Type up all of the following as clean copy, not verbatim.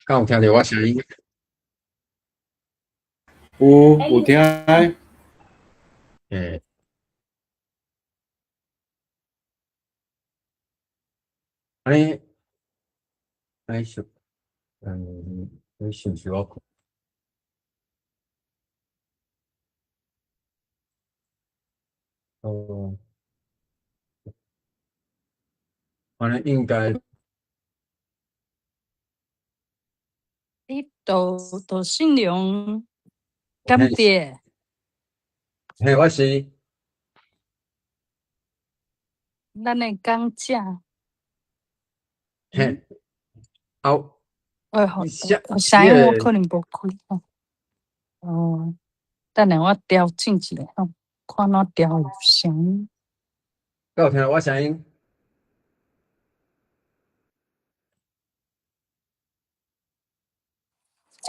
敢有聽著我聲音？有，有聽。欸，按呢，按呢是，你是毋是我？哦，按呢應該。你杜杜信良，敢對？嘿，我是。咱的講者。嘿，啊，哎好，聲音我可能無開吼。哦，等下我調整一下吼，看怎調有聲音。敢有聽著我聲音？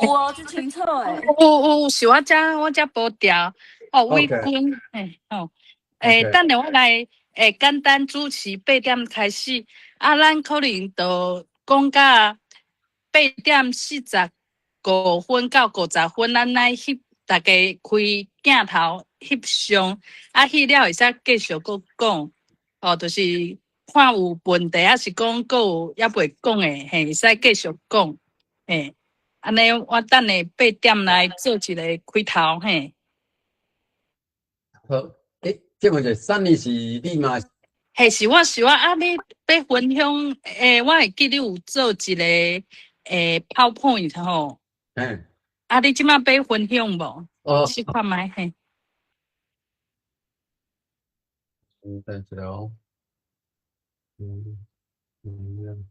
有哦，足清楚的。有有，是我遮我遮無調。哦，偉君，嘿，吼，欸，等下我來會簡單主持八點開始，啊，咱可能就講到8點45到50分，咱來翕，大家開鏡頭翕相，啊，翕了會使繼續閣講，哦，就是看有問題，抑是講閣有猶未講的，嘿，會使繼續講，嘿，按呢我等下八點來做一个開頭，嘿。好，欸，請問一下，啥物是你嘛？嘿，是我是我啊！你欲分享，欸，我會記你有做一个PowerPoint 吼。嗯。啊，你這擺欲分享無？哦。試看覓嘿。嗯，等一下哦。嗯嗯。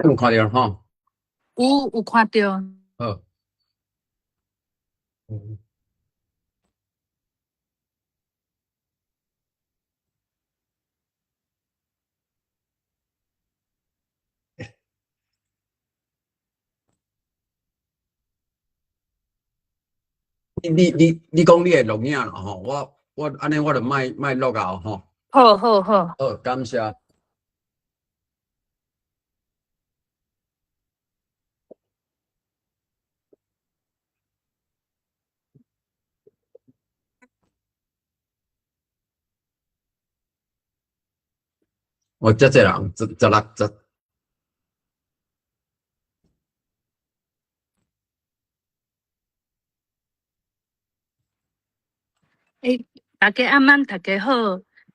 有看著吼？有，有看著。好。嗯。你你你你講你會錄影啦吼，我我按呢我就莫莫錄啊吼。好好好。好，感謝。我遮濟人，十十六十。欸，大家暗暝，大家好。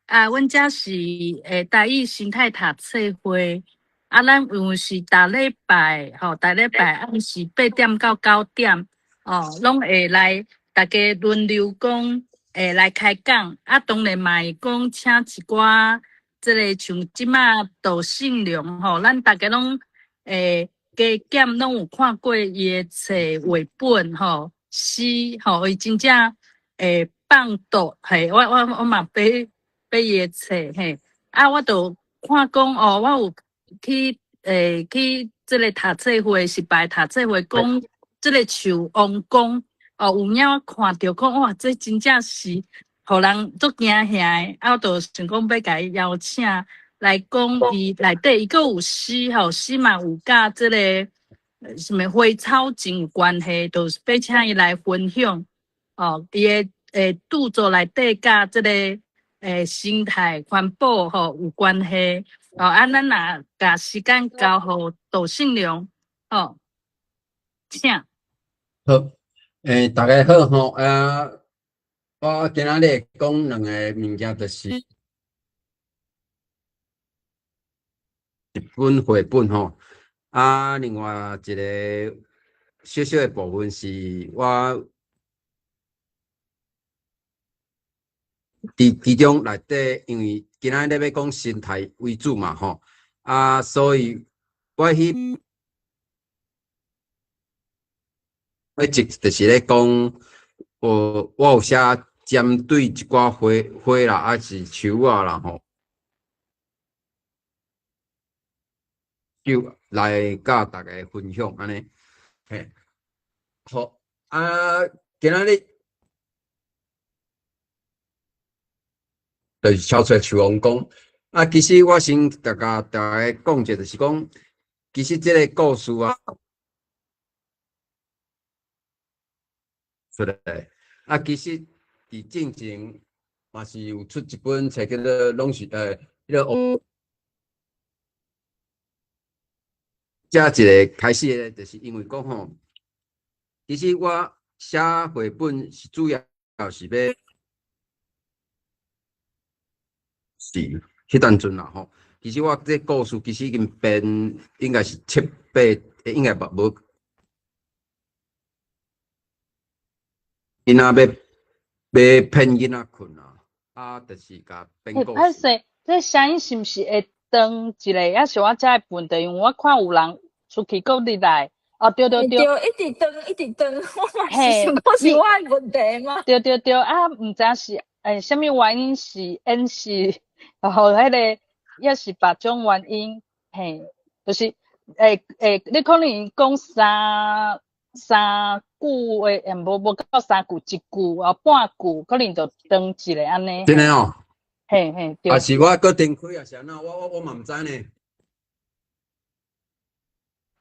啊，阮遮是台語生態讀冊會。啊，咱因為是逐禮拜吼，逐禮拜暗時8點到9點，哦，攏會來大家輪流講，會來開講。啊，當然嘛會講請一寡這个像這馬杜信良吼，咱大家攏會加減攏有看過伊的冊繪本吼、詩吼，伊真正會放毒嘿，我我我嘛買買伊的冊嘿，啊，我就看講哦，我有去去這个讀冊會，是擺讀冊會講這个樹王公哦，有影我看著講哇，這真正是予人足驚嚇的，啊，我就想講欲共伊邀請來講伊內底伊閣有詩吼，詩嘛有佮這个啥物花草真有關係，就是欲請伊來分享哦，伊的著作內底佮這个生態環保吼有關係哦。啊，咱若共時間交予杜信良吼，請。好，欸，大家好吼，啊，我今仔日講兩個物件，就是一本繪本吼，啊，另外一個小小的部分是我佇其中內底，因為今仔日欲講生態為主嘛吼，啊，所以我彼一集就是咧講我有寫針對一寡花花啦，抑是樹仔啦吼，就來佮大家分享按呢。嘿，好啊，今仔日就是超出樹王講啊，其實我先大家大家講者，就是講，其實這个故事啊，出來啊，其實佇進前嘛是有出一本冊叫做攏是彼个。這一个開始的，就是因為講吼，其實我寫繪本是主要是欲是彼當陣啦吼。其實我這故事其實已經編，應該是七八，應該無囡仔欲欲騙囡仔睏啊，啊，就是共編故事。歹勢，這聲音是毋是會斷一下？抑是我遮的問題？因為我看有人出去閣入來。哦，對對對，對，一直斷，一直斷，我嘛是想講是我的問題嗎？對對對，啊，毋知是啥物原因是延時，予彼个，抑是別種原因，嘿，就是你可能講三句話，無夠三句，一句啊半句，可能就斷一下按呢。真的哦。嘿嘿，對。啊是我閣停開啊，是按怎？我嘛毋知呢。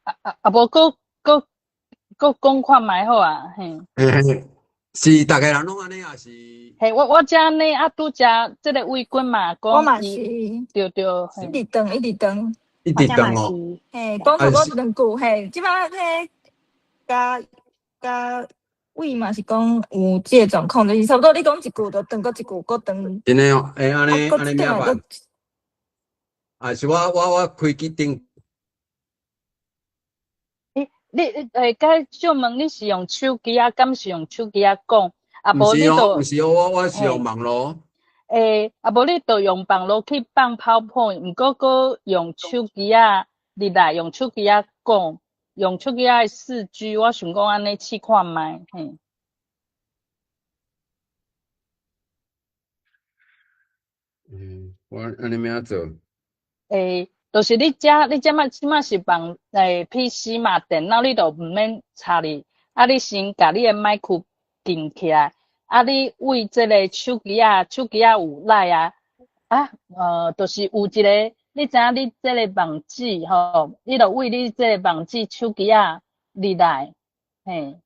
啊無閣閣閣講看覓好啊，嘿。嘿嘿，是逐个人攏按呢，抑是？嘿，我遮按呢，啊，拄則這个偉君嘛講，我嘛是，對對，一直斷，一直斷，一直斷哦。嘿，講差不多兩句，嘿，這擺彼共共偉嘛是講有這个狀況，就是差不多你講一句就斷，閣一句，閣斷。真的哦，欸，按呢按呢怎辦？啊，是我開機頂。你該借問你是用手機啊？敢是用手機仔講？啊，無你就毋是哦，我是用網路。啊，無你就用網路去放 PowerPoint，毋過閣用手機仔入來，用手機仔講，用手機仔4G，我想講按呢試看覓，嘿。我按呢按怎做？就是你遮，你這擺這擺是放PC 嘛，電腦你就毋免插入，啊，你先共你的麥克鍵起來，啊，你為這个手機仔，手機仔有來啊，啊，就是有一个，你知影你這个網址吼，你就為你這个網址手機仔入來，嘿，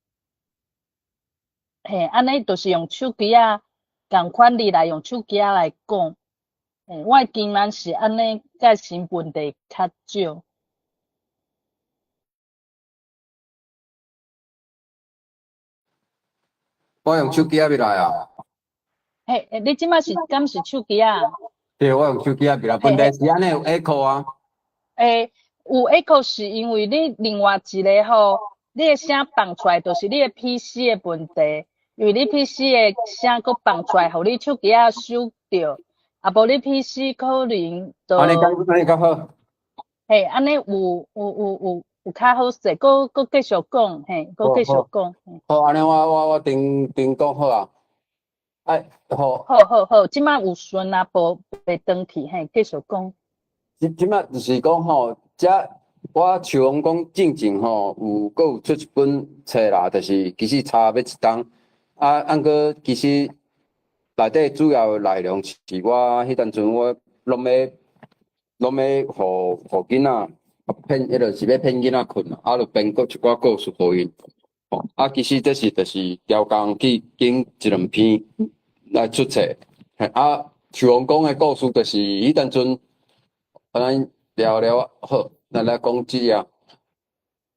嘿，按呢就是用手機仔仝款入來，用手機仔來講。我的經驗是按呢，蓋成問題較少。我用手機仔入來啊。嘿，你這擺是敢是手機仔？對，我用手機仔入來，問題是按呢有 echo 啊。有 echo 是因為你另外一个吼，你的聲放出來就是你的 PC 的問題，因為你 PC 的聲閣放出來，予你手機仔收著。啊，無你 PC 可能就，按呢按呢較好。嘿，按呢有較好勢，閣閣繼續講，嘿，閣繼續講。好，按呢我頂頂講好啊。哎，好。好好好，這擺有順啊，無袂斷去，嘿，繼續講。這擺就是講吼，這我樹王講進前吼，有閣有出一本冊啦，就是其實差欲一冬，啊，按過其實。內底主要內容是我彼當陣我攏欲攏欲予予囡仔騙，彼个是欲騙囡仔睏啦，啊，就編閣一寡故事予𪜶。吼，啊，其實這是就是刁工去揀一兩篇來出冊。嘿，啊，樹王講的故事就是彼當陣，咱聊聊好，咱來講這個。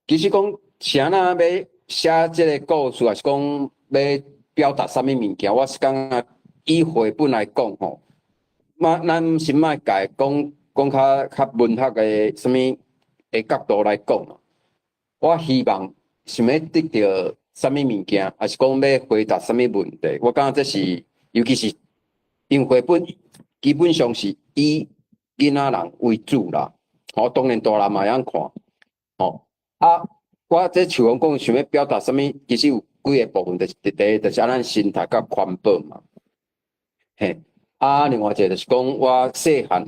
其實講啥人欲寫這個故事，抑是講欲表達啥物物件，我是感覺。以繪本來講吼，嘛，咱先莫共講講較較文學的啥物的角度來講。我希望想欲得著啥物物件，抑是講欲回答啥物問題？我感覺這是，尤其是因為繪本基本上是以囡仔人為主啦。吼，當然大人嘛會曉看。吼，啊，我這樹王講想欲表達啥物，其實有幾个部分，就是第一就是按咱生態佮環保嘛，嘿。啊，另外一个就是講，我細漢，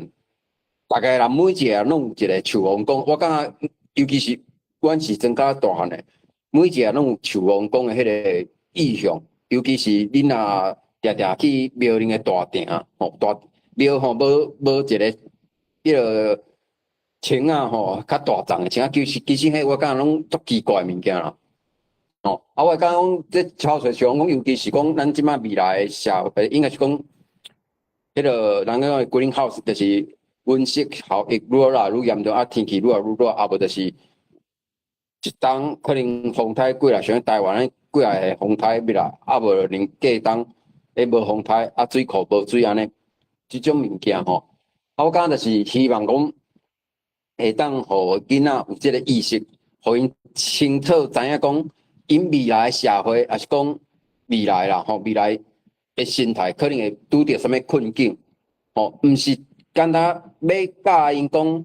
逐个人每一个人攏有一个樹王公，我感覺尤其是阮是增較大漢的，每一個人攏有樹王公的彼个意向，尤其是恁若定定去廟裡的大殿，吼，大廟吼無無一个彼个青仔吼較大叢的青仔，其實彼我感覺攏足奇怪的物件啦。吼，啊，我感覺講這超濟樹王公，尤其是講咱這擺未來的社會，應該是講，彼个人講的 greenhouse 就是溫室效應愈來愈嚴重，啊，天氣愈來愈熱，啊無就是一冬可能風颱過來，像台灣過來的風颱欲來，啊無連過冬咧無風颱，啊水庫無水按呢，這種物件吼，啊我感覺就是希望講會當予囡仔有這个意識，予𪜶清楚知影講，𪜶未來社會，抑是講未來啦吼，未來的生態可能會拄著啥物困境，吼，毋是簡單欲教𪜶講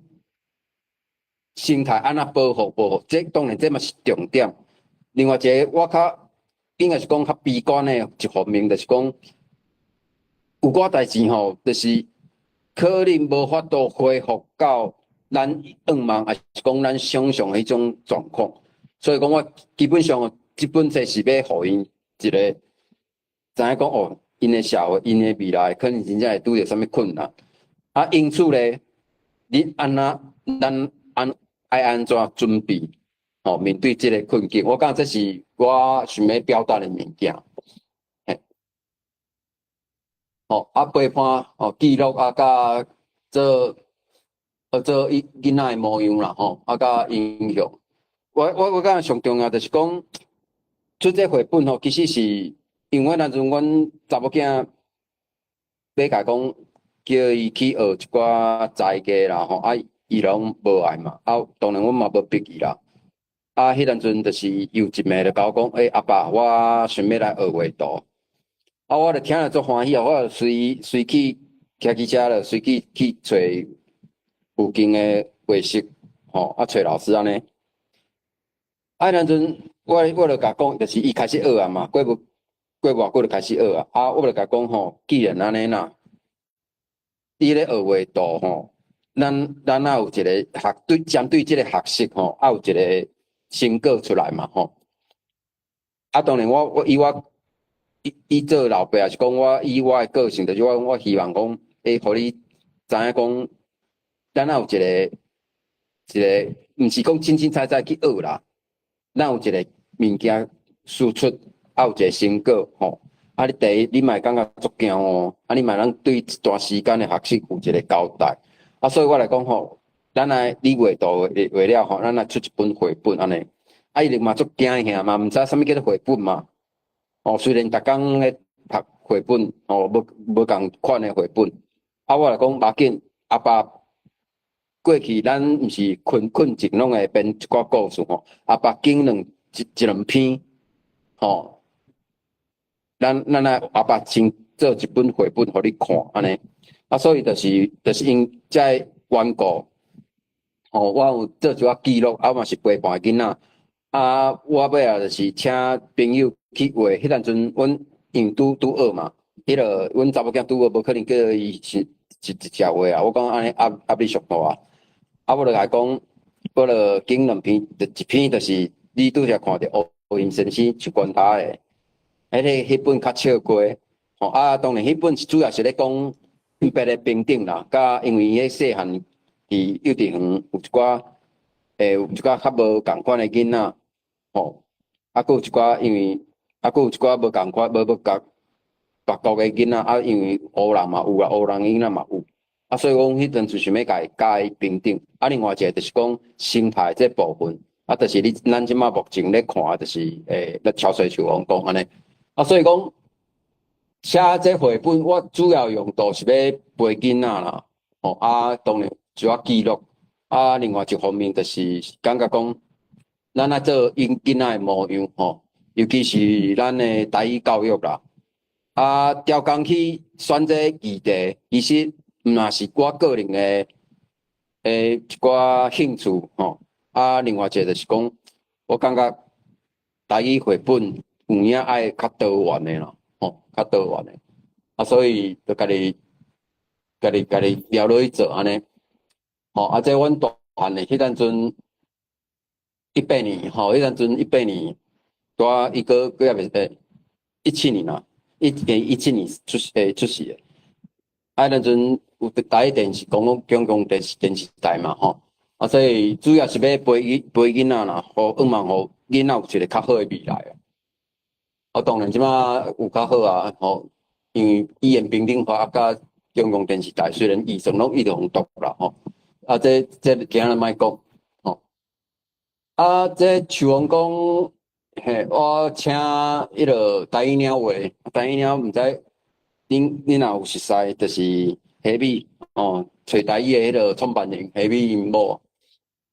生態按怎保護保護，這當然這嘛是重點。另外一个我較應該是講較悲觀的一方面，就是講有寡代誌吼，就是可能無法度恢復到咱願望，抑是講咱想象的彼種狀況。所以講我基本上這本冊是欲予𪜶一个知影講哦，𪜶的社會、𪜶的未來可能真正會拄著啥物困難。啊，因此咧，你按怎咱按愛按怎準備，吼，面對這个困境，我感覺這是我想欲表達的物件。嘿，吼，啊，陪伴吼，記錄啊，佮做做伊囡仔的模樣啦，吼，啊，佮影響。我感覺上重要就是講，出這繪本吼，其實是因為那陣阮查某囝欲共講，叫伊去學一寡才藝啦，吼，啊，伊攏無愛嘛，啊，當然阮嘛無逼伊啦。啊，彼當陣就是有一暝就共我講，欸，阿爸，我想欲來學畫圖。啊，我就聽了足歡喜啊，我就隨隨去騎機車了，隨去去揣附近的畫室，吼，啊，揣老師按呢。啊，彼當陣我就共講，就是伊開始學啊嘛，過無過無偌久就開始學啊。啊，我就共講吼，既然按呢啦，你咧學畫圖吼，咱愛有一个學對針對這个學習吼，愛有一个成果出來嘛吼。啊，當然我以我以做老爸，抑是講我以我的個性，就是我希望講，會予你知影講，咱愛有一个一个，毋是講凊凊彩彩去學啦，咱有一个物件輸出，愛有一个成果吼。啊，你第一，你嘛會感覺足驚哦，啊，你嘛通對一段時間的學習有一个交代。啊，所以我來講吼，咱來你畫圖畫了吼，咱來出一本繪本按呢。啊，伊就嘛足驚嚇嘛，毋知啥物叫做繪本嘛。哦，雖然逐工咧讀繪本，哦，無無仝款的繪本。啊，我來講無要緊，阿爸過去咱毋是睏睏前攏會編一寡故事吼。阿爸揀兩一一兩篇，吼，咱來阿爸先做一本繪本予你看按呢。啊，所以就是因這个緣故，吼，我有做一寡記錄，啊嘛是陪伴囡仔。啊，我尾仔就是請朋友去畫，彼當陣阮因為拄拄學嘛，彼个阮查某囝拄學，無可能叫伊是一一隻畫啊。我講按呢壓力上大啊，啊，我就共伊講，我就揀兩篇，一篇就是你拄才看著烏蠅先生樹懸頭的，彼本較笑過，吼啊，當然彼本是主要是咧講性別的平等啦，佮因為伊細漢佇幼稚園有一寡，有一寡較無仝款的囡仔。吼，啊，閣有一寡，因為啊，閣有一寡無仝款、無佮別國的囡仔，啊，因為黑人嘛有啊，黑人囡仔嘛有，啊，所以講彼陣就想欲共伊教伊平等。啊，另外一个就是講生態這部分，啊，就是你咱這馬目前咧看，就是咧超水樹王講按呢。啊，所以講寫這繪本，我主要用途是欲陪囡仔啦，吼，啊，當然就愛記錄，啊，另外一方面就是感覺講，咱愛做𪜶囡仔的模樣吼，尤其是咱的台語教育啦。啊，刁工去選這個議題，其實毋若是我個人的一寡興趣吼。啊，另外一个就是講，我感覺台語繪本有影愛較多元的啦，吼，較多元的，啊，所以就家己家己家己撩落去做按呢，吼，啊，這阮大漢的彼當陣18年，吼，彼當陣18年，拄仔伊閣閣猶未17年啦，17年出世的，啊，彼當陣有台電視講講公共電視台嘛，吼，啊，所以主要是欲陪囡仔啦，予向望予囡仔有一個較好的未來啊。啊，當然這馬有較好啊，吼，因為語言平等法啊，佮中共電視台雖然預算攏一直予剁啦，吼，啊，這今仔日莫講，吼，啊，這樹王講，嘿，我請彼个台語鳥話，台語鳥毋知恁若有熟似，就是黑米，哦，揣台語的彼个創辦人黑米𪜶某，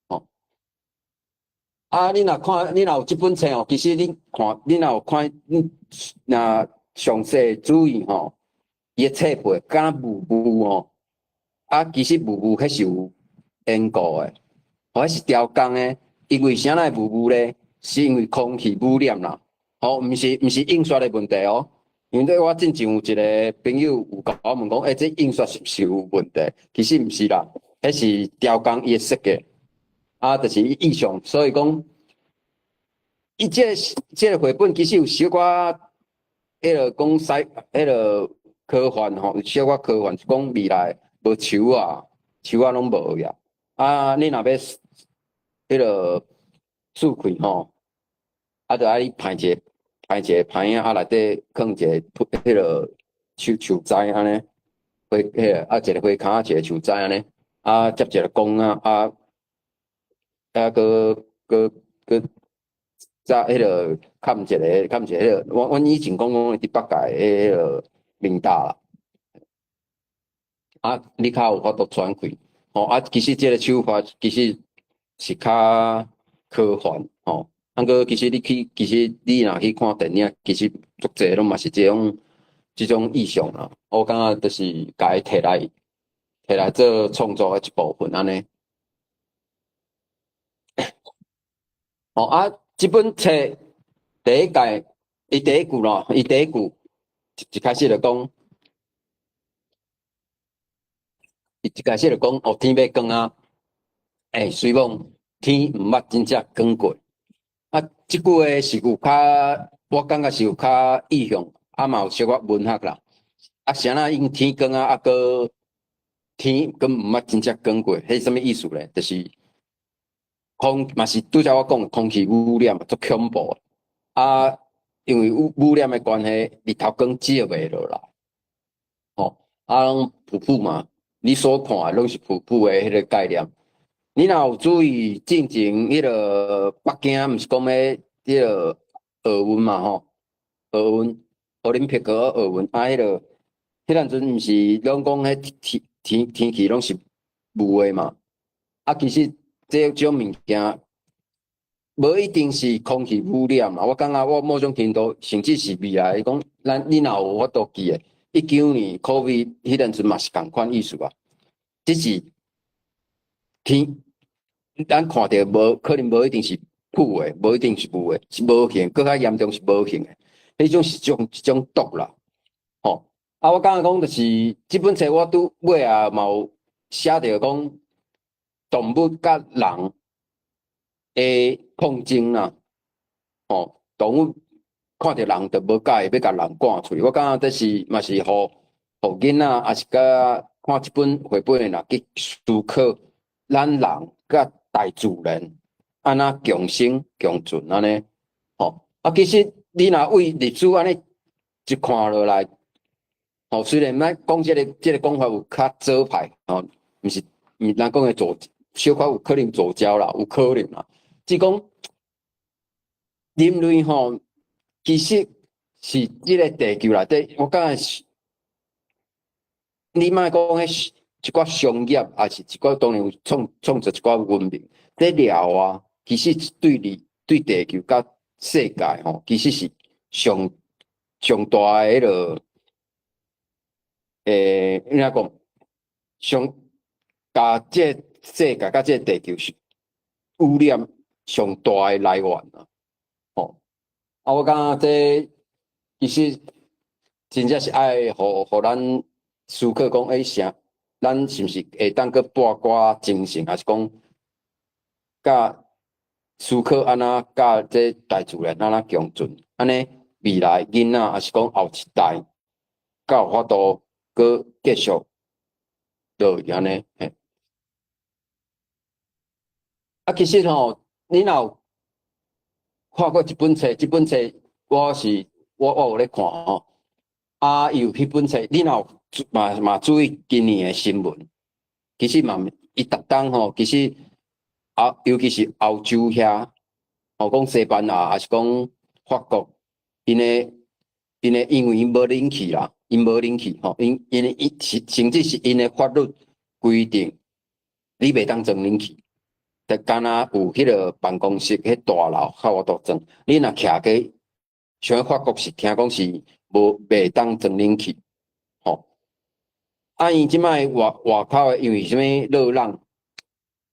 吼，啊，你若看，你若有這本冊哦，其實你看，你若有看，你若詳細注意吼，伊的冊背敢若霧霧吼，啊，其實霧霧彼是有緣故的，吼，彼是調工的，因為啥會霧霧咧？是因為空氣污染啦，吼，毋是印刷的問題哦。因為我進前有一個朋友有共我問講，欸，這印刷是毋是有問題？其實毋是啦，彼是調工伊的設計，啊，就是意象，所以講，伊這個繪本其實有小可，彼个講西，彼个科幻吼，有小可科幻，講未來無樹啊，樹仔攏無去啊。啊，你若欲彼个四氣吼，啊，就愛攀一个攀一个棚仔，啊，內底囥一个彼个樹樹栽按呢，花彼个啊，一个花囥，一個樹栽按呢，啊，接一個管仔，啊，啊，閣閣閣再彼个崁一個彼个，阮以前講講佇北界的彼个明大啦，啊，你較有法度喘氣，吼，啊，其實這个手法其實是較科幻，吼，啊，閣其實你去，其實你若去看電影，其實足濟攏嘛是這種意象啦。我感覺就是共伊提來做創作的一部分按呢。哦啊，這本冊第一屆，伊第一句咯，伊第一句一開始就講，伊一開始就講，哦，天欲光啊，欸，水某天毋捌真正光過。啊，這句話是有較，我感覺是有較意象，啊嘛有小可文學啦。啊，啥那用天光啊，啊閣天閣毋捌真正光過，彼啥物意思咧？就是空嘛是拄才我講空氣污染足恐怖。啊，因為污染的關係，日頭光照袂落來。吼，啊，攏霧霧嘛，你所看的攏是霧霧的彼个概念。你若有注意進前彼个北京，毋是講欲彼个奧運嘛吼？奧運，奧林匹克奧運啊，彼个彼當陣毋是攏講彼天氣攏是霧的嘛？啊，其實這種物件無一定是空氣污染嘛。我感覺我某種程度甚至是未來講，咱你若有法度記得，19年 COVID 彼當陣嘛是仝款意思啊，只是天，咱看著無可能無一定是霧的，無一定是霧的，是無形，閣較嚴重是無形的，彼種是一種毒啦，吼。啊，我感覺講就是這本冊我拄尾仔嘛有寫著講動物佮人的抗爭啦，吼，動物看著人就無佮意，欲共人趕出去。我感覺這是嘛是予囡仔，抑是佮看這本繪本的人去思考，咱人佮大自然按怎共生共存按呢？吼，啊，其實你若為歷史按呢一看落來，吼，雖然咱講這個講法有較左派，吼，毋是毋是咱講的左，小可有可能左膠啦，有可能啦。只講人類吼，其實是這个地球內底，我感覺是，你莫講彼一寡商業，抑是一寡當然有創造一寡文明，這了啊，其實對你對地球佮世界吼，其實是上上大的彼个，應該講上共這个世界佮這个地球是污染上大的來源啊！吼，啊，我感覺這其實真正是愛予咱思考講，欸，啥？咱是毋是會當閣撥寡精神，抑是講，佮思考按怎佮這大自然按怎共存？按呢未來囡仔，抑是講後一代，才有法度閣繼續落去按呢？嘿。啊，其實吼，你若有看過一本冊，這本冊我是我有咧看吼。啊，伊有彼本冊，你若有嘛注意今年的新聞，其實嘛，伊逐冬吼，其實尤其是歐洲遐，吼講西班牙，抑是講法國，𪜶的因為𪜶無冷氣啦，𪜶無冷氣吼，𪜶的伊是甚至是𪜶的法律規定，你袂當裝冷氣，就敢若有彼個辦公室、彼大樓較有法度裝。你若徛過，像法國是聽講是無袂當裝冷氣，吼。啊，𪜶這擺外口的，因為啥物熱浪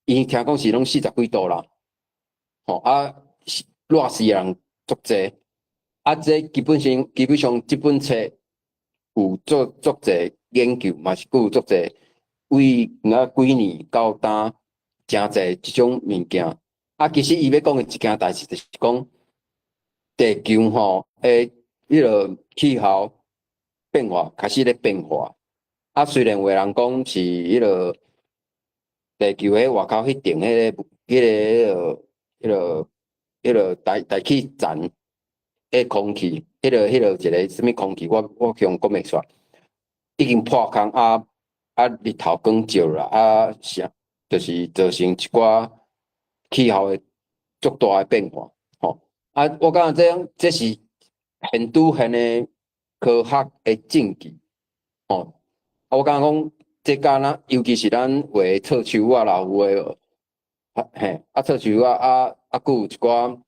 ，𪜶聽講是攏四十幾度啦，吼啊，熱死人足濟。啊，這基本上這本冊有做足濟研究，嘛是閣有足濟為那幾年到今誠濟這種物件。啊，其實伊欲講的一件代誌，就是講地球吼的彼個氣候變化開始咧變化。啊，雖然有的人講是彼個地球彼外口彼層彼個大氣層的空氣，彼個一個啥物空氣，我強講袂出來，已經破空啊啊，日頭光照啦啊，啥，就是造成一寡氣候的足大的變化，吼。啊，我感覺這種這是現拄現的科學的證據，吼。啊，我感覺講這敢若，尤其是咱畫臭樹仔啦，有的，嘿，啊臭樹仔啊啊，閣有一寡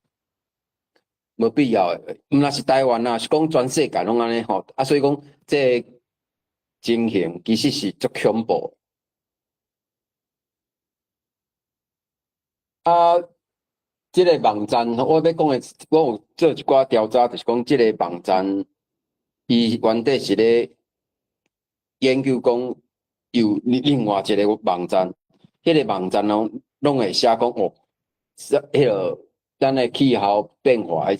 無必要的，毋但是台灣啦，是講全世界攏按呢吼。啊，所以講這個情形其實是足恐怖。啊，這個網站我欲講的，我有做一寡調查，就是講這個網站，伊原底是咧研究講有另外一個網站，彼個網站攏會寫講哦，彼個咱的氣候變化的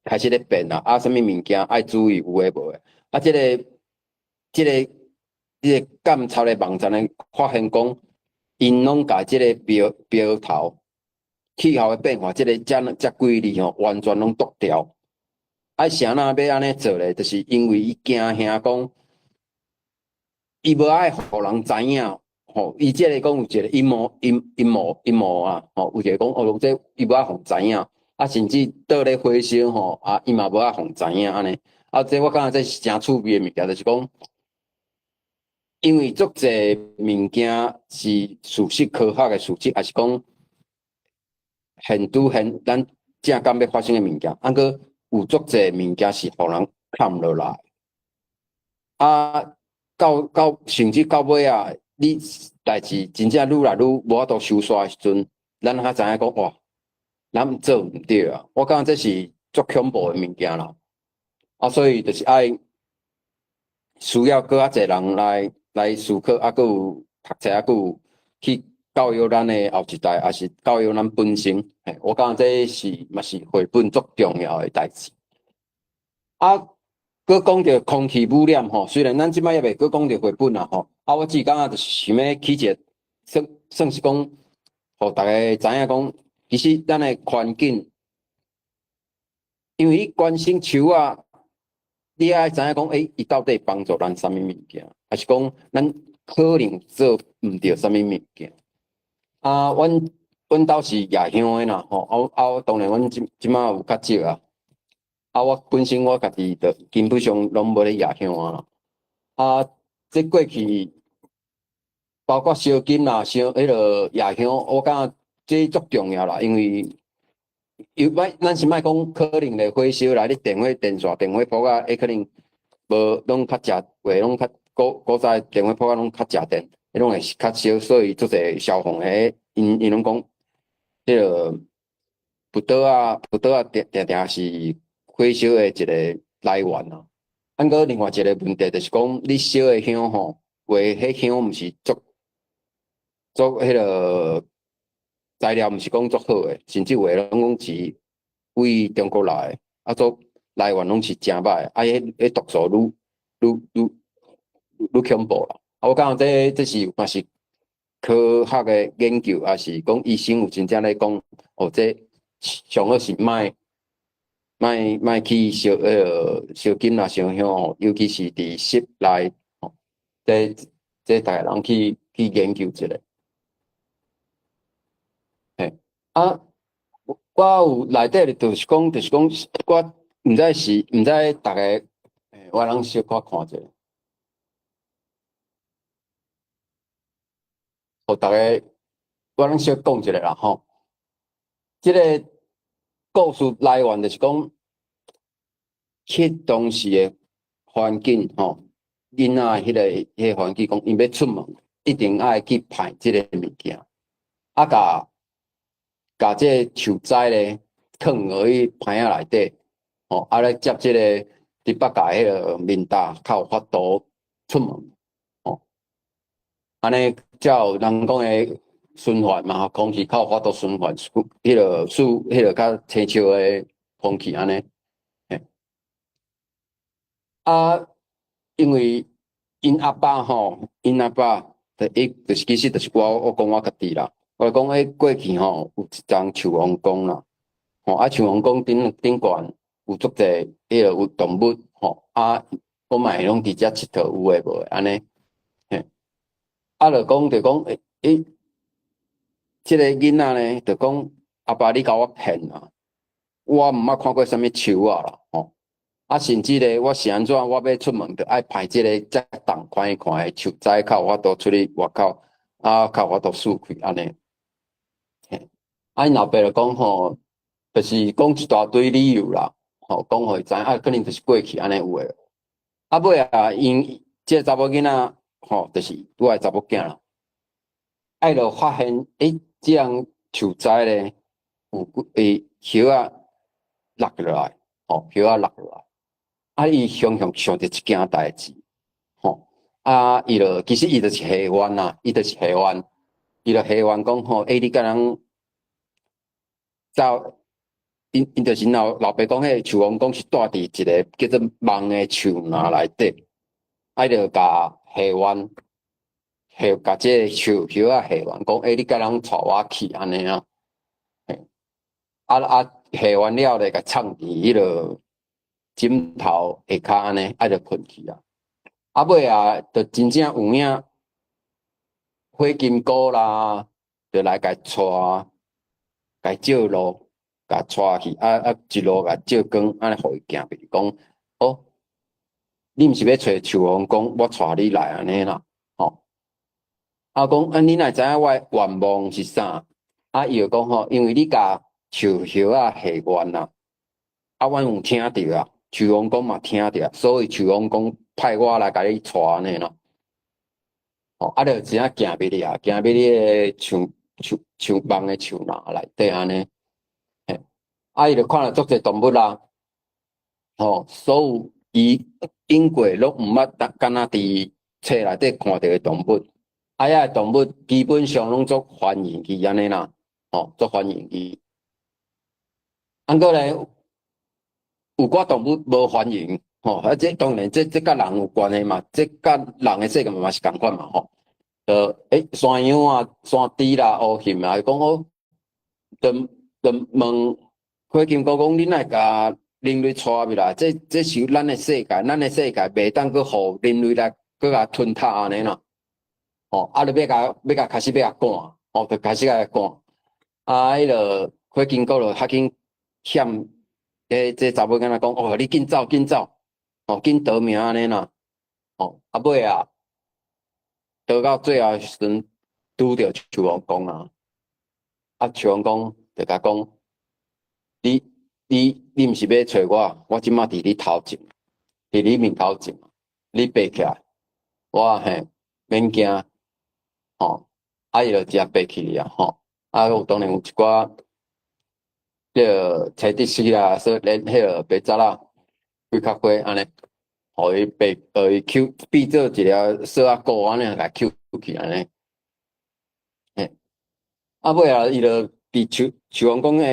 開始咧變啦，啊，啥物物件愛注意有的無的，啊，這個監察的網站咧發現講，𪜶攏共這個標頭氣候的變化，這個這幾字吼，完全攏剁掉。啊，啥人欲按呢做咧？就是因為伊驚嚇講，伊無愛予人知影，吼，伊這個講有一個陰謀啊，吼，有一個講哦，這伊無愛予知影，啊，甚至倒咧火燒吼，啊，伊嘛無愛予知影按呢。啊，這我感覺這是誠趣味的物件，就是講，因為足濟物件是事實科學的事實，抑是講現拄現咱正剛欲發生的物件，啊，閣有足濟物件是予人崁落來。啊，到甚至到尾啊，你代誌真正愈來愈無法度收煞的時陣，咱才知影講哇，咱做毋對啊！我感覺這是足恐怖的物件啦。啊，所以就是愛需要閣較濟人來思考，啊，閣有讀冊，啊，閣有去教育咱的後一代，抑是教育咱本身。嘿，我感覺這是嘛是繪本足重要的代誌。啊，閣講著空氣污染吼，雖然咱這擺猶未閣講著繪本啦吼，啊，我只感覺就是想欲起一個算是講，予大家知影講，其實咱的環境，因為你關心樹仔，你愛知影講，欸，伊到底幫助咱啥物物件，抑是講咱可能做毋著啥物物件。啊，阮兜是野香的啦，吼，啊，當然阮這擺有較少啊。啊，我本身我家己就基本上攏無咧野香啊啦。啊，這過去包括燒金啦、燒彼個夜香，我感覺這足重要啦，因為有莫咱是莫講可能咧火燒來，你電火電線、電火鋪仔，會可能無攏較食話，攏較古早電火鋪仔攏較食電，彼攏會較燒，所以足濟消防的，𪜶攏講彼個步道仔，步道仔定定定是火燒的一個來源啊。啊，毋過另外一個問題就是講，你燒的香吼，有的彼香毋是足足彼個材料，毋是講足好的，甚至有的攏講是對中國來的，啊，做來源攏是誠歹的，啊，彼毒素愈愈愈愈恐怖啦。啊，我感覺這是嘛是科學的研究，抑是講醫生有真正咧講，哦，這上好是莫莫莫去燒彼個燒金啊、燒香吼，尤其是佇室內吼，這逐个人去研究一下。嘿，啊，我有內底就是講，就是講，我毋知是毋知逐个，我通小可看者，予逐个，我通小講一下啦吼。這个故事來源就是講，彼當時的環境吼，囡仔彼個環境，講𪜶欲出門，一定愛去曬這个物件，啊，共這個樹仔咧，囥落去棚仔內底，吼，啊來接這個豬八戒彼个面罩，較有法度出門，吼，按呢才有人講的循環嘛，空氣較有法度循環，彼个使彼个較清澈的空氣按呢，嘿，啊，因為𪜶阿爸吼，𪜶阿爸就伊就是其實就是我講我家己啦。我講彼過去吼，有一叢樹王宮啦，吼啊樹王宮頂頂懸有足濟彼個有動物吼，啊我嘛會攏佇遮𨑨迌有的無的按呢，嘿，啊就講就講欸，這个囡仔呢，就講阿爸你共我騙啊，我毋捌看過啥物樹仔啦，吼，啊甚至咧我是按怎，我欲出門就愛曬這个遮重寬寬的樹仔，較有法度出去外口，啊較有法度舒氣按呢。啊，𪜶老爸就講吼，就是講一大堆理由啦，吼，講予伊知，啊，可能就是過去按呢有的。啊，尾啊，𪜶這个查某囡仔吼，就是我的查某囝啦。啊，伊就發現，欸，這人樹仔咧有幾葉仔落落來，吼，葉仔落落來。啊，伊雄雄想著一件代誌，吼，啊，伊就其實伊就是還願啦，伊就是還願，伊就還願講吼，欸，你敢人走，𪜶就是老老爸講，彼个樹王公是住佇一个叫做夢的樹林內底，啊，伊就共還願，還共這个樹葉仔還願，講，欸，你敢人帶我去按呢啊？嘿，啊啊，還願了咧，共藏佇彼个枕頭下跤按呢，啊，就睏去啊。啊，尾啊，就真正有影，火金姑啦，就來共帶，共照路，共帶去，啊啊，一路共照光，按呢予伊行，比如講，哦，你毋是欲揣樹王公，我帶你來按呢啦，吼。啊，講啊，你哪會知影我的願望是啥？啊，伊就講吼，因為你共樹葉仔還願啊，啊，阮有聽著啊，樹王公嘛聽著，所以樹王公派我來共你帶按呢啦。吼，啊，就真正行入去啊，行入去个樹樹樹夢的樹林內底按呢，嘿，啊，伊就看著足濟動物啦，吼，所有伊經過攏毋捌，敢若佇冊內底看著的動物，啊，遐个動物基本上攏足歡迎伊按呢啦，吼，足歡迎伊。啊，毋過咧，有寡動物無歡迎，吼，啊，這當然這佮人有關係嘛，這佮人的世界嘛是仝款嘛，吼。欸，山羊啊、山豬啦、烏熊啊，伊講好，就就問火金姑講，你哪會共人類帶入來？這是咱的世界，咱的世界袂當閣予人類來閣共吞吞按呢啦。吼，啊，就欲共欲共開始欲共趕，吼，就開始共趕。啊，彼个火金姑就較緊欠，這這查某囡仔講，哦，你緊走緊走，吼，緊逃命按呢啦。吼，啊尾啊，逃到最後時陣，拄著樹王公啊，啊，樹王公就共講，你毋是欲揣我，我這馬佇你頭前，佇你面頭前，你爬起來，我嘿免驚，吼，啊伊就直接爬起去啊，吼，啊有當然有一寡這個找的士啊，說連彼個白賊仔幾較過按呢，予伊白予伊搝變做一個索仔股按呢，共搝去按呢。嘿，啊尾仔伊就佇樹樹王公的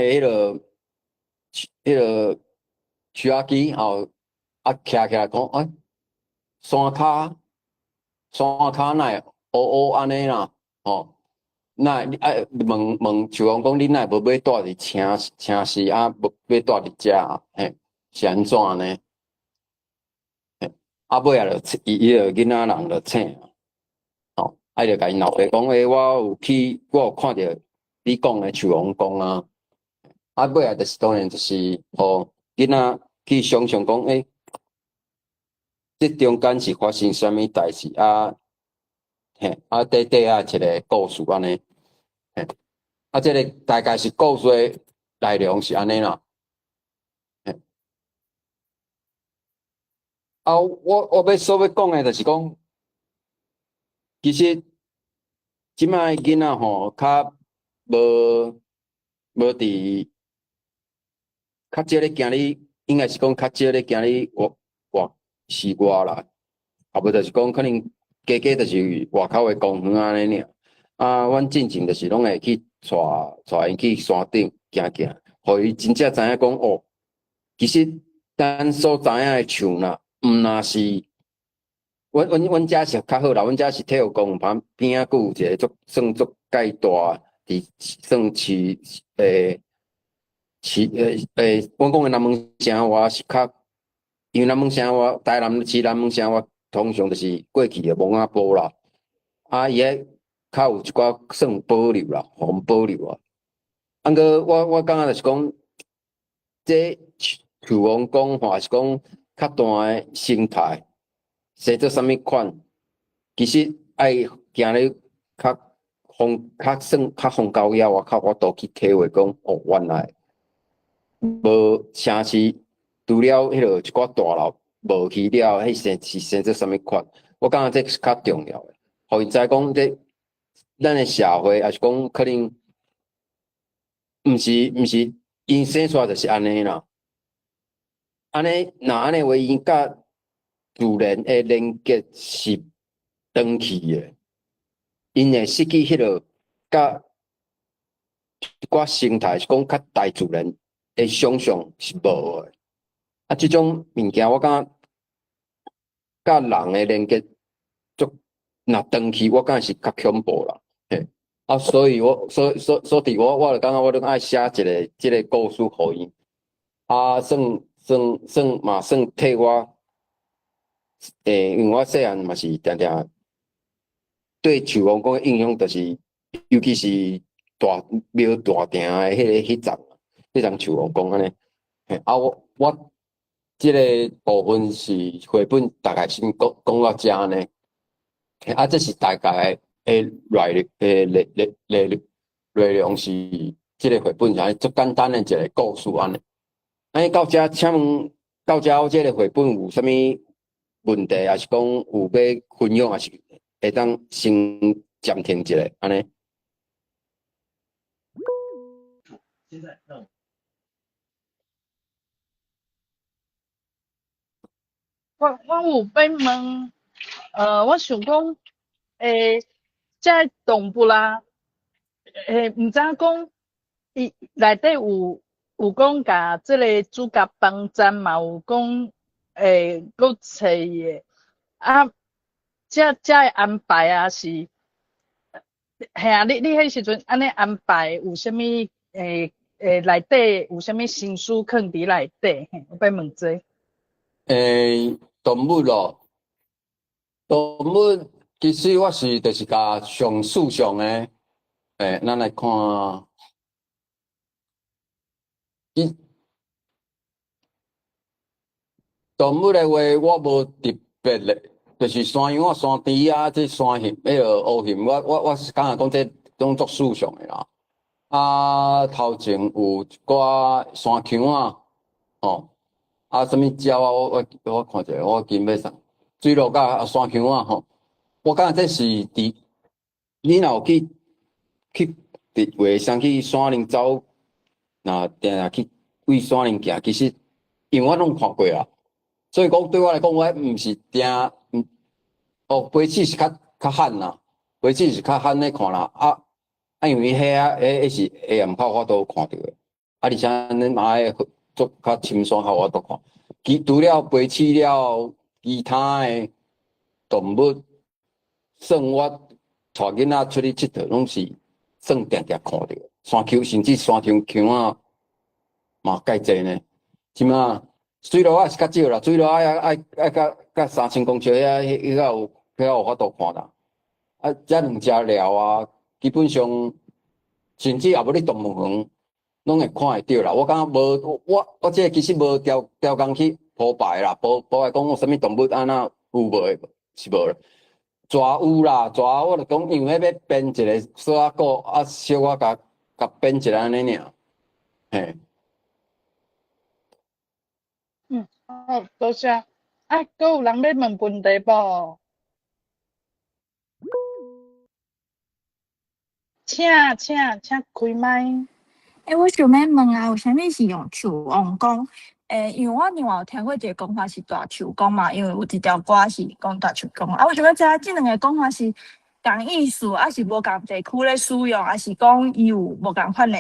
彼個樹仔機吼，啊徛起來講，欸，山跤哪會烏烏按呢啦？吼，哪會啊問問樹王講，你哪會無欲蹛佇城市啊，無欲蹛佇遮啊？嘿，是按怎呢？嘿，啊尾仔就伊伊個囡仔人就醒，吼，啊伊就共𪜶老爸講，欸，我有去，我有看著你講的樹王公啊，啊尾仔就是當然就是，予囡仔去想象講，欸，這中間是發生啥物代誌啊？嘿，啊，短短啊一個故事按呢，嘿，啊，這個大概是故事的內容是按呢啦。嘿，啊，我欲所欲講的，就是講，其實這擺囡仔吼，較無佇較少咧行咧，應該是講較少咧行咧外外室外啦，啊無就是講可能加加就是外口的公園按呢爾。啊，阮進前就是攏會去帶𪜶去山頂行行，予伊真正知影講哦，其實咱所知影的樹啦，毋若是，阮遮是較好啦，阮遮是體育公園旁邊仔，閣有一個足算足蓋大，佇算市市阮講的南門城外是較，因為南門城外，台南市南門城外通常就是過去的墓仔埔啦，啊，伊彼較有一寡算保留啦，予阮保留啊。啊，毋過我感覺就是講，這樹王講話是講較大的生態，生做啥物款，其實愛行咧較荒較算較荒郊野外，較有法度去體會講，哦，原來無城市除了彼個一寡大樓無去了，彼生是生做啥物款？我感覺這是較重要的，予𪜶知講這咱的社會，抑是講可能毋是𪜶生出來就是按呢啦。按呢，若按呢話，𪜶佮自然的連結是斷去的，𪜶會失去彼個佮一寡生態，是講較大自然的想象是無的。啊，這種物件我感覺佮人的連結足若斷去，我感覺是較恐怖啦。嘿，啊，所以我所所所以我就感覺我攏愛寫一個這個故事予𪜶，啊，算算算嘛算替我，因為我細漢嘛是定定對樹王公的印象，就是尤其是大廟大埕的彼個彼層樹王公按呢。嘿，啊，我這個部分是繪本大概先講講到遮按呢。啊，這是大概的內的內內內內容是這個繪本是足簡單的一個故事按呢。按呢到遮，請問到遮我這個繪本有啥物問題，抑是講有欲分享，抑是會當先暫停一下按呢？現在讓我有欲問，我想講，這動物啦，毋知影講，伊內底有講共這个主角幫贊嘛，有講，閣揣伊的，啊，這个安排啊是，嘿啊，你彼時陣按呢安排有啥物？內底有啥物心思囥佇內底？嘿，我欲問這個。動物咯，動物其實我是就是共上樹上的，咱來看，伊動物的話，我無特別的，就是山羊啊、山豬啊、這山熊、彼个烏熊，我是感覺講這攏足樹上的啦。啊，頭前有一寡山羌仔，吼，啊，啥物鳥啊？我看一下，我今欲啥？水鹿佮山羌仔吼，我感覺這是佇你若有去佇話先去山林走，若定定去對山頂行，其實因為我攏看過啊，所以講對我來講，我毋是驚，哦，飛鼠是較較罕啦，飛鼠是較罕咧看啦，啊啊，因為彼啊，彼彼是下暗較有法度看著的，啊，而且恁嘛愛足較深山較有法度看。其除了飛鼠了，其他的動物，算我帶囡仔出去𨑨迌，攏是算定定看著。山丘甚至山丘丘仔嘛蓋濟呢。這馬水路仔是較少啦，水路仔愛愛愛較較3000公尺遐，彼較有較有法度看啦。啊，這兩隻鳥啊，基本上甚至也無咧動物園，攏會看會著啦。我感覺無，我我這個其實無調調工去鋪排啦，鋪鋪排講有啥物動物按怎有無的，是無啦。蛇有啦，蛇我就講，因為欲編一個索仔鼓，啊，小可共共編一下按呢爾，嘿。嗯，好，多謝。啊，閣有人欲問問題無？請請請開麥。欸，我想欲問啊，為啥物是用樹王公？欸，因為我另外有聽過一個講法是大樹公嘛，因為有一條歌是講大樹公。啊，我想欲知影這兩個講法是仝意思，抑是無仝地區咧使用，抑是講伊有無仝款的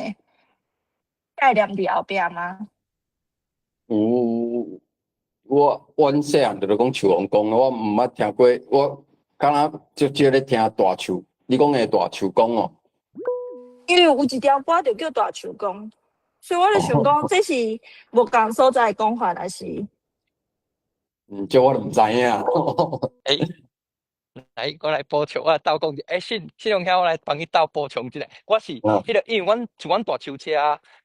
概念佇後壁嗎？有，我阮細漢就咧講樹王公，我毋捌聽過，我敢若少少咧聽大樹，你講的大樹公哦。因為有一條歌就叫大樹公，所以我就想講，這是無仝所在的講法，還是？嗯，這我就毋知影。欸，來，我來補充，我來鬥講一下。欸，信信榮兄，我來幫你鬥補充一下。我是彼個，因為阮像阮大樹遮，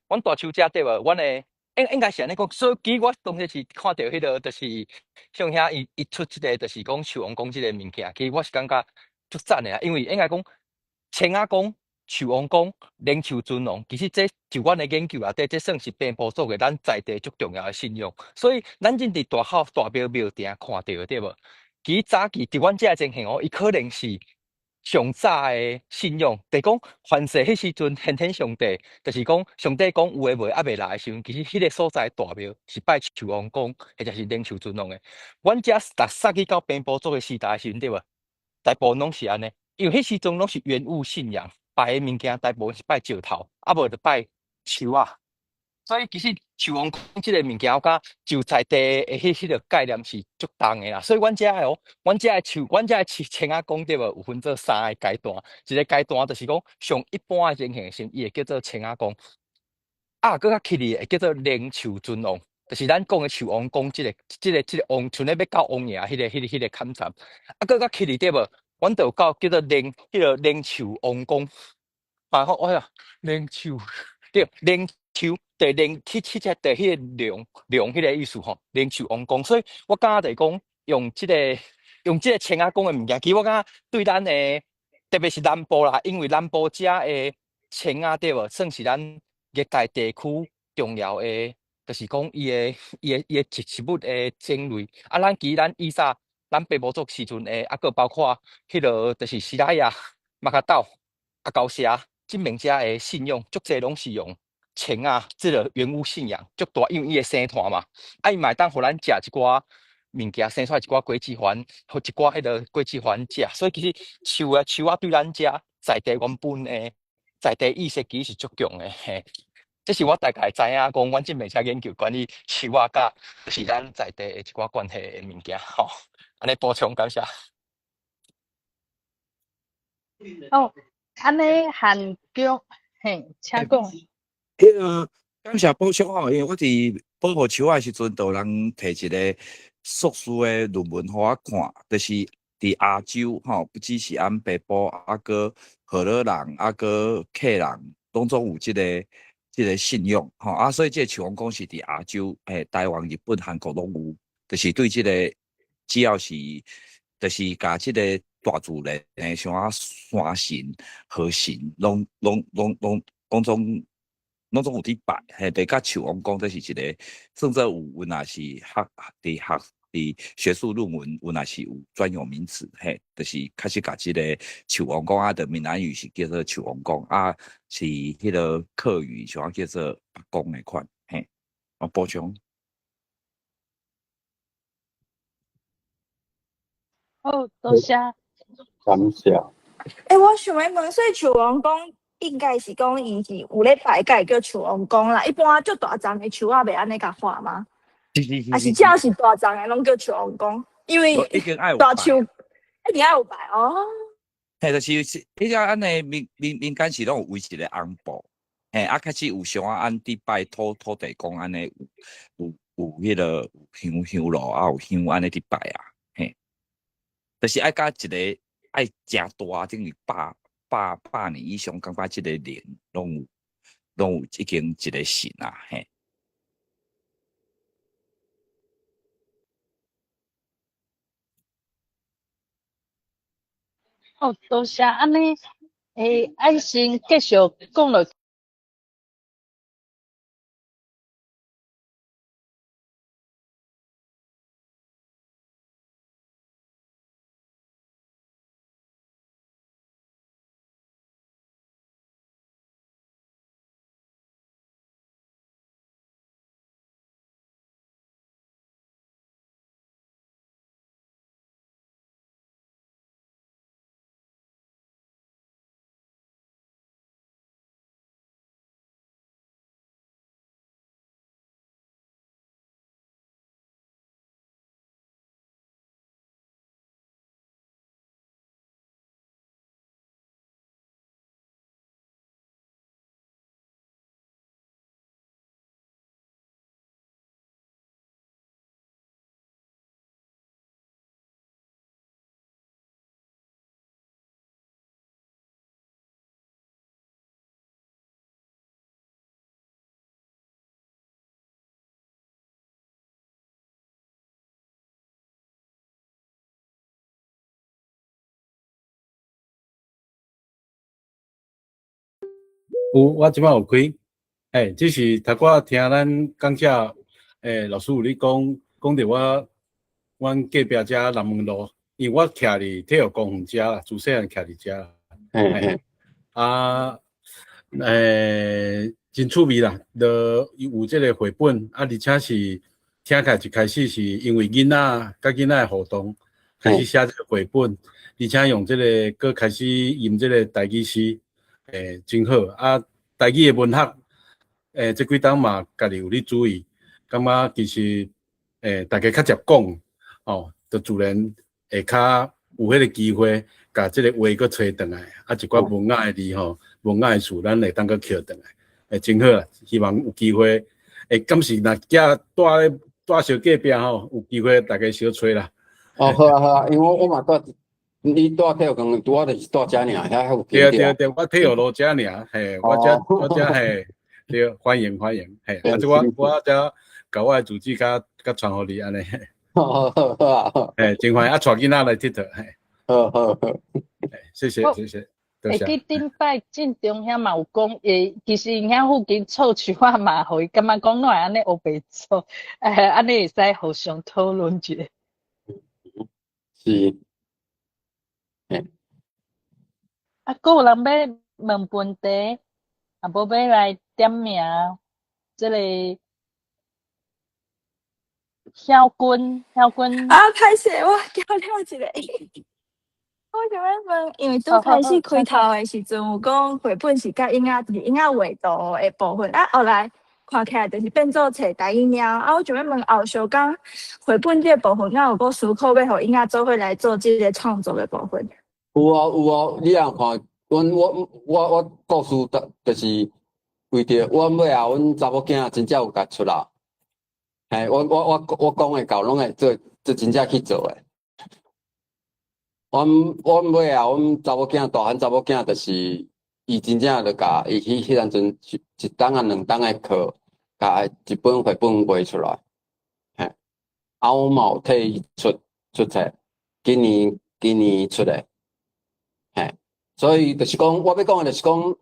阮大樹遮對無？阮的應應該是按呢講，所以其實我當時是看著彼個，就是信榮兄伊伊出這個，就是講樹王公這個物件，其實我是感覺足讚的啊，因為應該講青仔公、樹王公、靈樹尊王，其實這就阮的研究內底，這算是平埔族的咱在地足重要的信仰。所以咱進佇大口大廟廟埕看著的對無？其實早期佇阮遮的情形哦，伊可能是上早的信仰，就是講凡世彼時陣，玄天上帝，就是講上帝講有的無的猶未來的時陣，其實彼個所在大廟是拜樹王公，或者是靈樹尊王的。阮遮逐殺去到平埔族的時代的時陣，對無？大部分攏是按呢，因為彼時陣攏是原物信仰，拜的物件大部分是拜石頭，啊無就拜樹仔。所以其實樹王公這個物件，我感覺就在地的彼彼個概念是足重的啦。所以阮遮的哦，阮遮的樹，阮遮的青青仔公對無？有分做三個階段，一個階段就是講上一般的情形時，伊會叫做青仔公。啊，閣較起哩會叫做靈樹尊王，就是咱講的樹王公這個、這個、這個王，像咧欲到王爺彼個、彼個、彼個坎站。啊，閣較起哩對無？阮就有到叫做靈，彼個靈樹王公。啊，好，哎呀，靈樹對，靈樹。對靈七七隻對彼個龍龍彼個意思吼，靈樹王公，所以我感覺就是講用這個用這個青仔公的物件，其實我感覺對咱的特別是南部啦，因為南部遮的青仔對無，算是咱熱帶地區重要的，就是講伊的伊的伊的植植物的種類。啊，咱其實咱以早咱平埔族時陣的，啊，閣包括彼個就是西拉雅、馬卡島、啊高社這邊遮的信仰，足濟攏是用青仔，這個原物信仰足大，因為伊會生團嘛，啊伊嘛會當予咱食一寡物件，生出來一寡果子環，予一寡彼個果子環食，所以其實樹啊樹仔對咱遮在地原本的在地意識其實是足強的，嘿。這是我大概知影講，阮這邊遮研究關於樹仔佮就是咱在地的一寡關係的物件，吼。按呢補充感謝。哦，按呢韓國，嘿，請講。彼個感謝補充吼，因為我佇保護樹仔的時陣，就有人提一個碩士的論文予我看，就是佇亞洲吼，不只是按北部，啊閣河洛人，啊閣客人，攏總有這個這個信仰吼，啊，所以這個樹王公是佇亞洲，欸，台灣、日本、韓國攏有，就是對這個只要是，就是共這個大自然的像啊山神、河神，攏攏攏攏攏總。攏總有佇拜，嘿，就佮樹王公這是一個算做有，阮也是學佇學佇學術論文有若是有專有名詞，嘿，就是確實共這个樹王公啊，就閩南語是叫做樹王公啊，是彼个客語像叫做伯公的款，嘿，我補充。好，多謝。感謝。欸，我想欲問，所以樹王公應該是講伊是有咧拜，才會叫樹王公啦。一般足大叢的樹仔袂按呢共畫嗎？是是是。還是只要是大叢的攏叫樹王公？因為一定愛有大樹一定愛有拜哦。嘿，就是彼個按呢民間是攏有圍一个紅布，嘿，啊，開始有像按佇拜土地公按呢有彼个香爐啊，有香按呢佇拜啊，嘿，就是愛佮一个愛誠大，等於100年以上，感覺這个靈攏有已經一个神啊，嘿。哦，多謝，按呢，欸，愛先繼續講落。有，我這擺有開，欸，只是頭拄仔聽咱講者，欸，老師有咧講，講著我，阮隔壁遮南門路，因為我徛佇體育公園遮啦，自細漢徛佇遮。嘿嘿。啊，欸，真趣味啦，就有這个繪本，啊，而且是聽起來一開始是因為囡仔佮囡仔的互動，開始寫這个繪本，而且用這个閣開始吟這个台語詩。欸，真好啊！台語的文學，欸，這幾冬嘛，家己有咧注意，感覺其實，欸，大家較捷講，哦，就自然會較有彼個機會，共這个話閣揣轉來，啊，一寡文雅的字吼，文雅的詞，咱會當閣抾轉來，欸，真好啦！希望有機會，欸，敢是若遮蹛咧蹛小隔壁吼，有機會大家相揣啦。哦，好啊好啊，因為我嘛蹛。你蹛體育公園，拄仔就是蹛遮爾，遐附近。對對對，我體育路遮爾，嘿，我遮嘿，對，歡迎歡迎，嘿，啊，這我遮共我的住址較較傳予你按呢。好好好啊，嘿，真歡迎，啊，帶囡仔來𨑨迌，嘿。好好好，謝謝謝謝。會記頂擺進中遐嘛有講，欸，其實𪜶遐附近厝樹仔嘛，予伊感覺講哪會按呢烏白做，欸，按呢會使互相討論一下。是。啊，閣有人欲問問題，啊無欲來點名，這个曉君，曉君。啊，歹勢，我叫了一个。我想欲問，因為拄開始開頭的時陣有講繪本是佮嬰仔，就是嬰仔畫圖的部分，啊，後來看起來就是變做冊台語貓。啊，我想欲問後續講繪本這个部分，敢有閣思考欲予嬰仔做伙來做這个創作的部分？有啊有啊，你若看，阮我故事，就是為著阮尾後，阮查某囝真正有共出來。嘿，我講的到攏會做，做真正去做的。阮尾後，阮查某囝大漢查某囝，就是伊真正就共伊彼當陣一冬啊兩冬的課，共一本繪本畫出來。嘿，啊，我嘛有替伊出冊，今年出的。嘿，所以就是講，我欲講的就是講，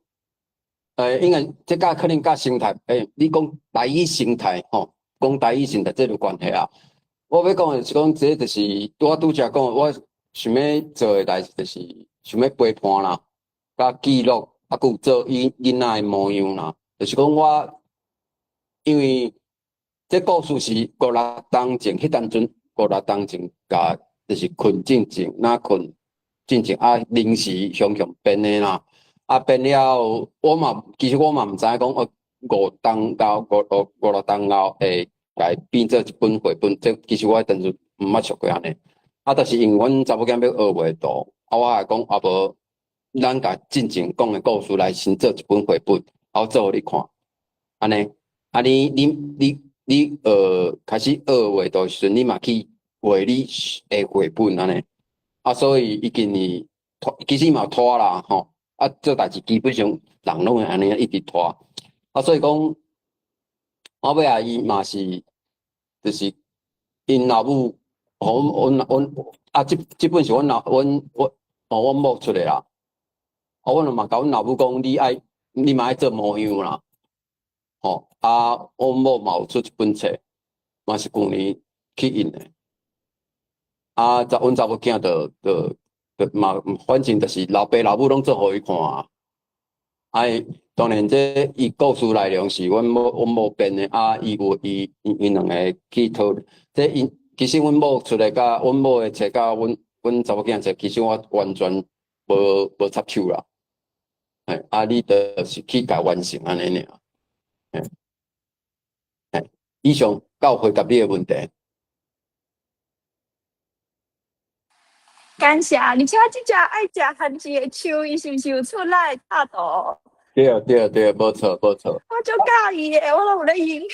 欸，應該這佮可能佮生態，欸，你講台語生態吼，講台語生態這有關係啊。我欲講的是講，這就是我拄才講，我想欲做的代誌，就是想欲陪伴啦，佮記錄，啊，閣有做伊囡仔的模樣啦。就是講我，因為這故事是五六冬前，彼當陣五六冬前，共就是睏進前，若睏進前啊，臨時雄雄編的啦。啊，編了後，我嘛其實我嘛毋知影講，哦，五冬後五五五六冬後會共變做一本繪本，這其實我當陣毋捌想過按呢。啊，但是因為阮查某囝欲學畫圖，啊，我會講啊無，咱共進前講的故事來先做一本繪本，啊，我做予你看，按呢，啊你你你你學開始學畫圖的時陣，你嘛去畫你的繪本按呢。啊，所以伊今年拖，其實嘛有拖啦，吼。啊，做代誌基本上人攏會按呢一直拖。啊，所以講，我尾仔伊嘛是，就是𪜶老母，予阮阮啊，這這本是阮老阮我哦，阮某出的啦。啊，阮嘛共阮老母講，你愛你嘛愛做模樣啦。吼，啊，阮某嘛有出一本冊，嘛是舊年去印的。啊，查阮查某囝就就就嘛，反正就是老爸老母攏做予伊看啊。啊，當然這伊故事內容是阮某阮某編的，啊，伊有伊𪜶𪜶兩个去討論。這𪜶其實阮某出來佮阮某的冊佮阮阮查某囝冊，其實我完全無無插手啦。嘿，啊，你就是去共完成按呢爾。嘿，嘿，以上敢有回答你的問題？感謝，而且這隻愛食番薯的樹，伊是毋是有出來插圖？對對對，無錯無錯。我足佮意的，我攏有咧用。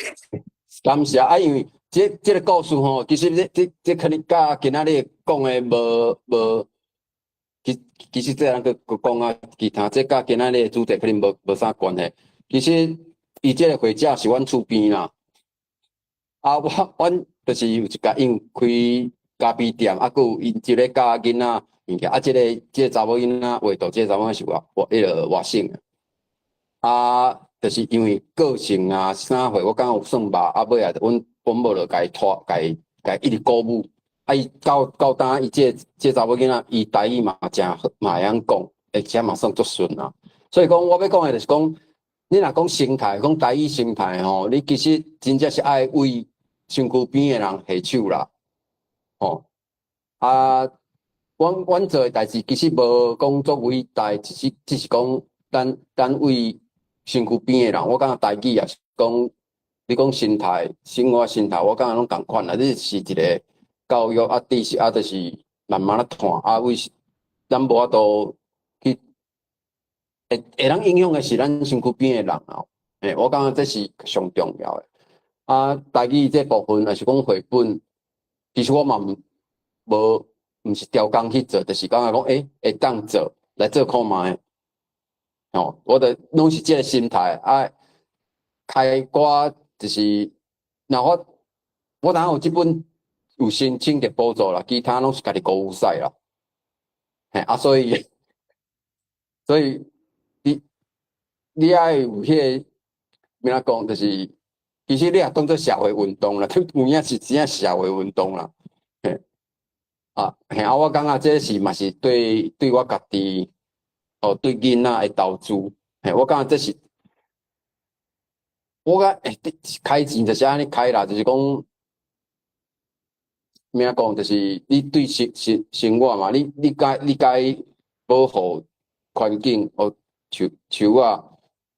感謝啊，因為這這个故事吼，其實這這這可能佮今仔日講的無無，其其實這人閣閣講啊，其他這佮今仔日的主題可能無無啥關係。其實伊這個繪者是阮厝邊啦，啊，我阮就是有一家𪜶開咖啡店，啊，閣有𪜶一个教囡仔物件，啊，這个這个查某囡仔畫圖，這个查某囡仔是外外彼个外省的，啊，就是因為個性啊啥貨，我感覺有算吧，啊，尾仔阮阮某就共伊拖，共伊共伊一直鼓舞，啊，伊到到今伊這個這個查某囡仔，伊台語嘛誠好，嘛會曉講，而且嘛算足順啊。所以講，我欲講的就是講，你若講生態，講台語生態吼，你其實真正是愛為身軀邊的人下手啦。吼，啊，阮阮做的代誌其實無講足偉大，只是只是講咱咱為身軀邊的人，我感覺台語也是講，你講生態、生活生態，我感覺攏仝款啦。你是一个教育啊，知識啊，就是慢慢仔傳啊，為咱無法度去會會當影響的是咱身軀邊的人啊。欸，我感覺這是上重要的。啊，台語這部分，也是講繪本，其實我嘛毋無，毋是刁工去做，就是感覺講，欸，會當做，來做看覓。吼，我著攏是這个心態啊。開歌就是，若我我當有這本有申請著補助啦，其他攏是家己顧使啦。嘿，啊，所以所以你你愛有彼个，欲按怎講，就是其實你也當做社會運動啦，有影是真正社會運動啦。嘿，啊，嘿啊，我感覺這是嘛是對對我家己，哦，對囡仔的投資。嘿，我感覺這是，我感覺欸，開錢就是按呢開啦，就是講，欲按怎講，就是你對生生生活嘛，你你該你該保護環境，哦，樹樹仔，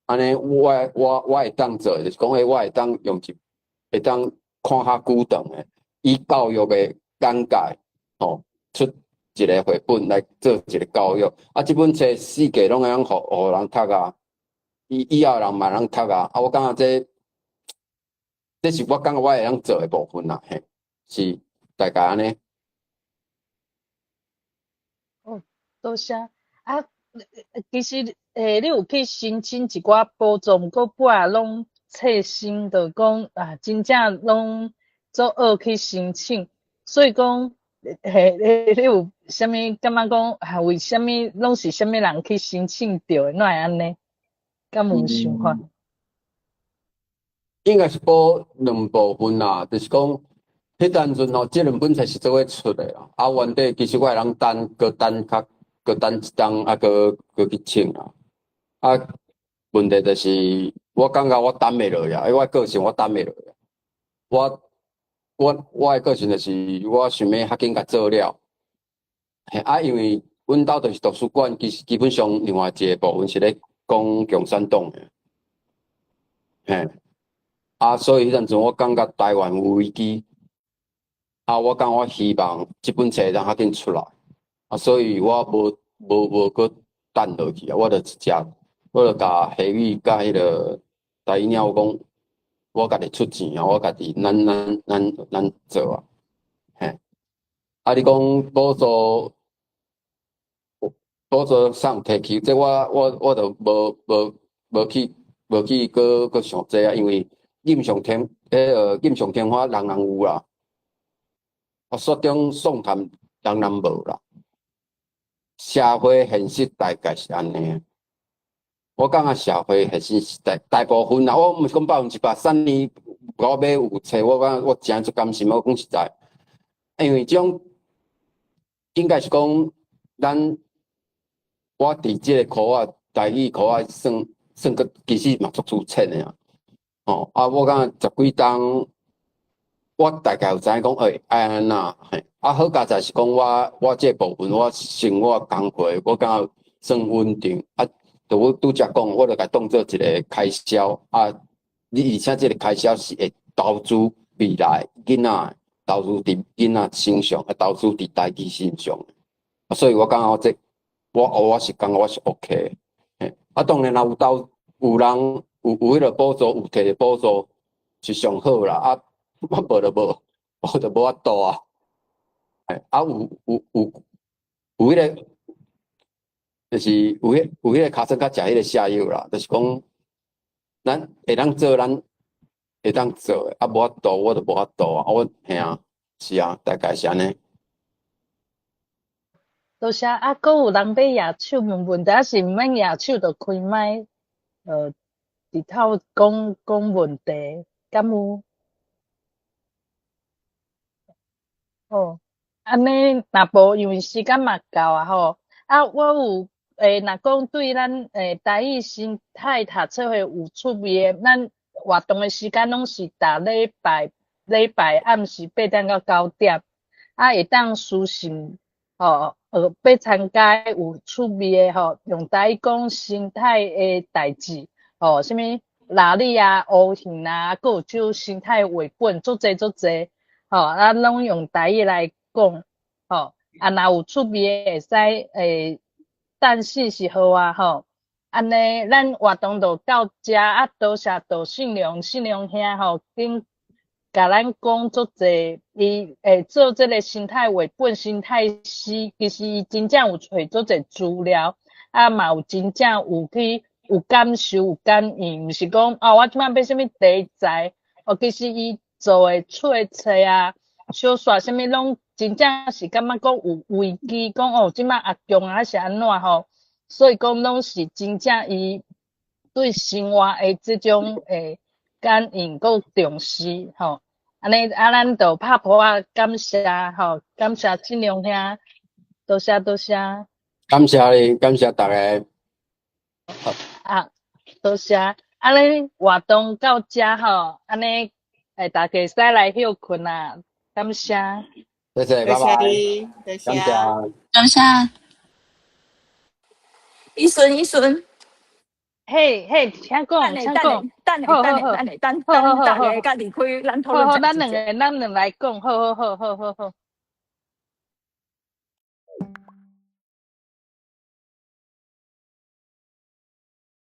按呢，我我我會當做，就是講，欸，我會當用一，會當看較久長的，以教育的眼界，吼，出一个繪本來做一个教育。啊，這本冊四界攏會當予予人讀啊，以以後人嘛會當讀啊。啊，我感覺這，這是我感覺我會當做的部分啦，嘿，是大概按呢。哦，多謝。啊，其實，欸，你有去申請一寡補助，毋過尾仔攏冊心，就講啊，真正攏做學去申請，所以講，嘿，你你有啥物感覺講啊？為啥物攏是啥物人去申請著的？哪會按呢？敢有想法？應該是補兩部分啦，就是講彼當陣吼，這兩本冊是做伙出的啦。啊，原底其實我會當等，閣等較，閣等一冬，啊，閣閣去請啊。啊，問題就是，我感覺我等袂落啊，因為我個性我等袂落啊。我的個性就是，我想欲較緊共做了。嘿，啊，因為阮兜就是圖書館，其實基本上另外一個部分是咧講共產黨的。嘿，啊，所以彼陣陣我感覺台灣有危機。啊！我感覺我希望這本冊會當較緊出來，啊，所以我無閣等落去啊，我就直接，我就共夏雨佮彼个台語鳥講，我家己出錢啊，我家己咱做啊，嘿。啊，你講補助，補助送提去，這我就無去閣想這啊，因為錦上添，彼个錦上添花人人有啦。啊，雪中送炭人人無啦。社會現實大概是按呢。我感覺社會現實是大部分啦，我毋是講100%。三年我買有冊，我感覺我誠足甘心。我講實在，因為這種應該是講，咱我佇這個科仔，台語科仔算算閣其實嘛足粗淺的啊。哦，啊，我感覺十幾冬。我大概有知影講，欸，愛按怎嘿，啊，好佳哉是講我這部分我生活工課，我感覺算穩定。啊，就我拄才講，我就共當做一個開銷。啊，你而且這個開銷是會投資未來囡仔，投資佇囡仔身上，啊，投資佇台語身上。啊，所以我感覺這，我是感覺我是 OK。嘿，啊，當然若有投有人有彼个補助，有提補助是上好啦。啊，我無就無，無就無法度啊。啊，有彼个，就是有彼个尻川較食彼个瀉藥啦，就是講，咱會當做咱會當做的，啊，無法度我就無法度啊。我嘿啊，是啊，大概是按呢。多謝啊，閣有人欲舉手問問題，抑是毋免舉手就開麥，佇頭講講問題，敢有？哦，按呢若無，因為時間嘛到啊吼。啊，我有若講對咱台語生態讀冊會有趣味的，咱活動的時間攏是逐禮拜禮拜暗時8點到9點，啊，會當私訊吼，欲參加有趣味的吼，用台語講生態的代誌，吼，啥物鯪鯉啊、烏魚啊，閣有這生態繪本，足濟足濟。吼，啊，攏用台語來講，吼，啊，若有趣味的會使等信息予我吼，按呢，咱活動就到遮，啊，多謝杜信良信良兄吼，緊共咱講足濟，伊做這个生態繪本、生態詩，其實伊真正有揣足濟資料，啊，嘛有真正有去有感受、有感應，毋是講哦，我這擺欲啥物題材，哦，其實伊做的出的冊啊、小說啥物攏真正是感覺講有危機，講哦，這擺阿共啊是按怎吼，所以講攏是真正伊對生活的這種感應閣重視吼。按呢啊，咱就拍噗仔感謝吼，感謝信良兄，多謝多謝。感謝你，感謝大家。啊，多謝。按呢活動到遮吼，按呢大家會使來歇睏啊，感謝。謝謝，拜拜。多謝，感謝。感謝。醫孫，醫孫。嘿嘿，請講，請講。等下，等下，等下，等等大家佮離開，咱討論。好好，咱兩个，咱兩來講，好好好好好好。